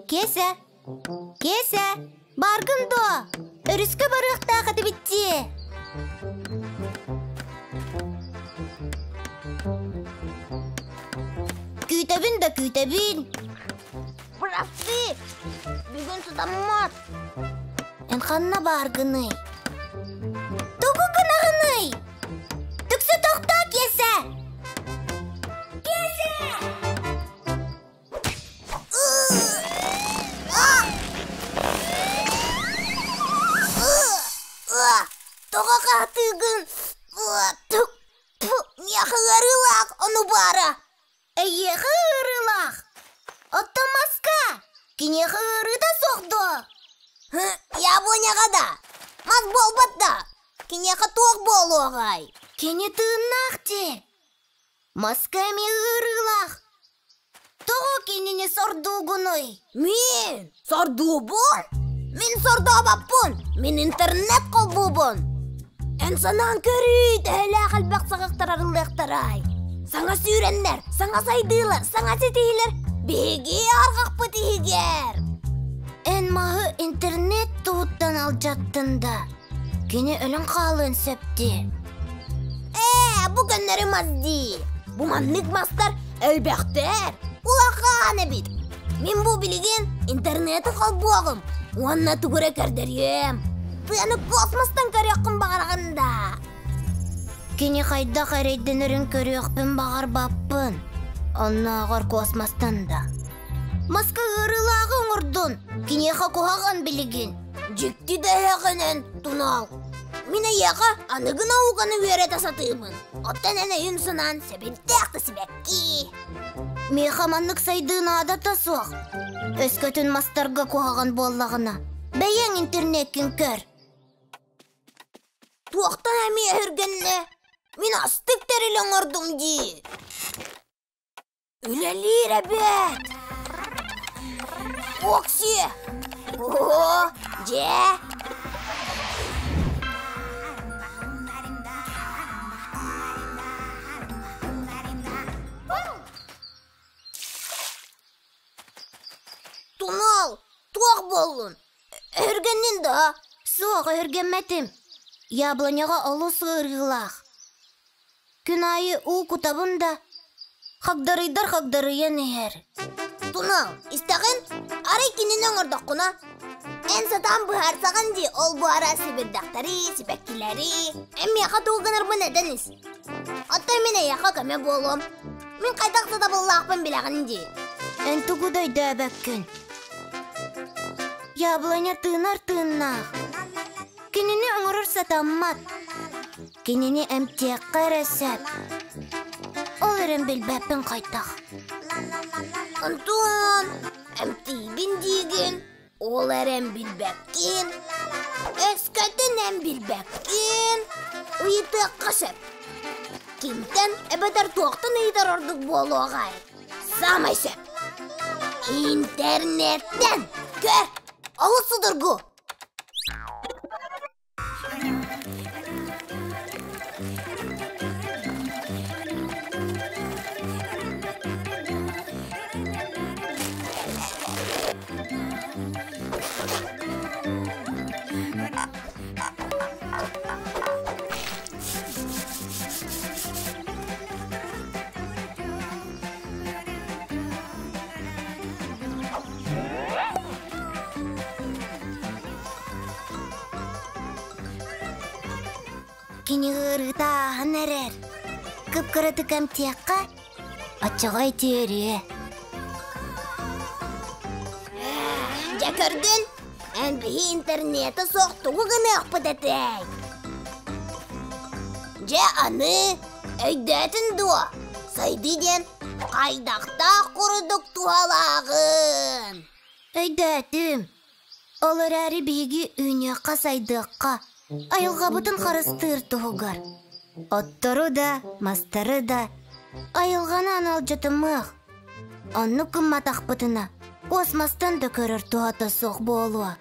Киэсэ! Киэсэ! Бааргын дуо? Өрүскэ барыахтаах этибит дии. Күүтэбин да күүтэбин. Бырастыы! Бүгүн сытаммат. Эн ханна бааргыный? Тугу гынаҕыный? Түксү тохтоо, Киэсэ! Киэсэ! Тоҕо хаһытыыгын? Миэхэ ыарыылаах ону баара. Эйиэхэ ыарыылаах. Оттон маска киниэхэ ыарыыта суох дуо? Яблоняҕа да, мас буолбат да, киниэхэ туох буолуоҕай? Кини тыыннаах дии. Маска эмиэ ыарыылаах. Тоҕо кинини сордуугунуй? Мин сордуубун? Мин сордообоппун! Мин интернет холбуубун! Эн санаан көрүүй, төһөлөөх элбэх саҕахтар арыллыахтарай! Саҥа сүүрэннэр, саҥа сайдыылар, саҥа ситиһиилэр биһиги арҕахпыт иһигэр! Эн маһы интернет туһуттан алдьаттын да, кини өлөн хаалыан сөп дии. Ээ, бу көннөрү мас дии. Бу маннык мастар элбэхтэр, улахан эбит. Мин бу билигин интернети холбуоҕум уонна тугу эрэ көрдөрүөм. Тыаны космостан көрүөххүн баҕараҕын да? Кини хайдах эрэйдэнэрин көрүөхпүн баҕарбаппын. Оннооҕор космостан да. Маска ыарыылааҕы оҥордун. Киниэхэ куһаҕан билигин. Дьикти да эһэҕинэн, Тунал. Мин эйиэхэ аныгы науканы үөрэтэ сатыыбын. Оттон эн өйүн санаан сэбирдээх да сибэкки. Миэхэ маннык сайдыы наадата суох. Өскөтүн мастарга куһаҕан буоллаҕына, бэйэҥ интернеккин көр. Туохтан эмиэ өһүргэннэ? Мин астык тэрил оҥордум дии. Үлэлиир эбээт! Окси! О, дьэ! Тунал, туох буоллун? Өһүргэннин да? Суох, өһүргэммэтим. Яблоняҕа олус ыарыылаах. Күн аайы уу кутабын да, хагдарыйдар хагдарыйан иһэр. Тунал, истэҕин? Арай кинини оҥордоххуна? Эн сатаан быһаарсаҕын дии ол буһара сибирдэхтэри, сибэккилэри. Эн миэхэ тугу гынарбын этэн ис. Оттон мин эйиэхэ көмө буолуом. Мин хайдах сатабыллаахпын билэҕин дии. Эн тугу да өйдөөбөккүн. Яблоня тыынар тыыннаах. Кинини оҥорор сатаммат. Кинини эмтиэххэ эрэ сөп. Ол эрэн билбэппин хайдах. Антон, эмтиигин диигин, ол эрэн билбэккин. Өскөтүн эн билбэккин, ыйытыахха сөп. Кимтэн эбэтэр туохтан ыйытар ордук буолуоҕай? Саамай сөп. Интернеттэн көр, олус судургу. Кини ыарыыта ааһан эрэр. Кып-кыратык эмтиэххэ, оччоҕо үтүөрүө. Дьэ көргүн, эн биһи интернета суох тугу гыныахпыт этэй? Дьэ аны өйдөөтүн дуо? Сайдыы диэн хайдахтаах курдук туһалааҕын. Өйдөөтүм. Ол эрээри биһиги үүнүөххэ-сайдыахха, айылҕабытын харыстыыр туһугар. Оттору да, мастары да айылҕаны аналдьытымыах. Оннук гымматахпытына, космостан да көрөр туһата суох буолуо.